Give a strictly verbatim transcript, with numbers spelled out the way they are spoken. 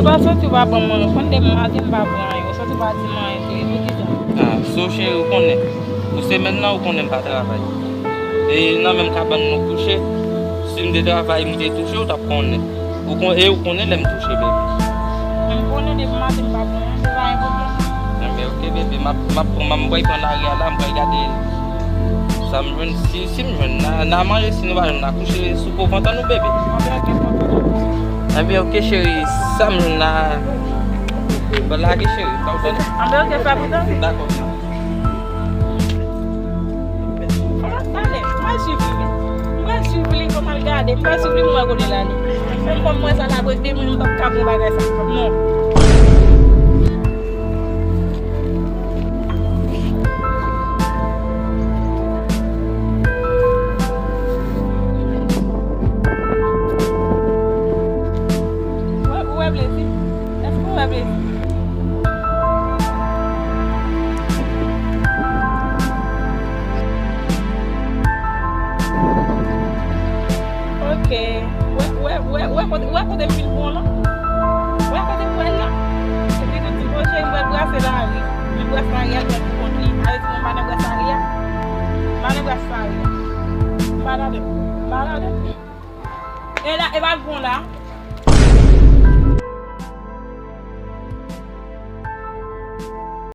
Ou pa soti, ou pa ban m anyen. Ou konn depi maten m pa pran anyen. Ou soti, ou pa di m anyen tou. E poukisa? Ah, so cheri, ou konnen. Pou semèn nan, ou konnen m pa travay. E nan menm kabann nou kouche. Si m te travay, m te touche, ou t ap konnen. Ou kon, e ou konnen lè m touche, baby. Men m konnen depi maten m pa pran anyen, se pa yon pwoblèm. Enben, ok, baby, m ap, m ap pran, m ap pran lari a la, m pral gade sa m jwenn. Si, si m jwenn, n a, n a manje, si nou pa jwenn, n a kouche sou po pantan nou, baby. Enben, ok, papa. Enben, ok, cheri, sa m jwenn la, ban lage, cheri, pa ou tande? Enben, ok, pa pou tande. Dakò. Fò m ap pale. M pral swiv li. M pral swiv li, fò m al gade. M pral swiv li, m wè kote l ale. Menm kòm mwen sa la, pou de mwen, m p ap ka pran bagay sa. Non. Ou wè, ou wè Blazy? Èske ou wè Blazy? Ok. Ou wè, ou wè, ou wè, ou wè kote, ou wè kote m fin pran w lan? Ou wè kote m pran l lan? Epi nou di, bon, cheri, m pral brase lari. Li brase lari a, l pral pou kont li. Ale di, bon, m pa nan brase lari a. M pa nan brase lari a. M pa ladan. M pa ladan. E la, e pa l pran w la.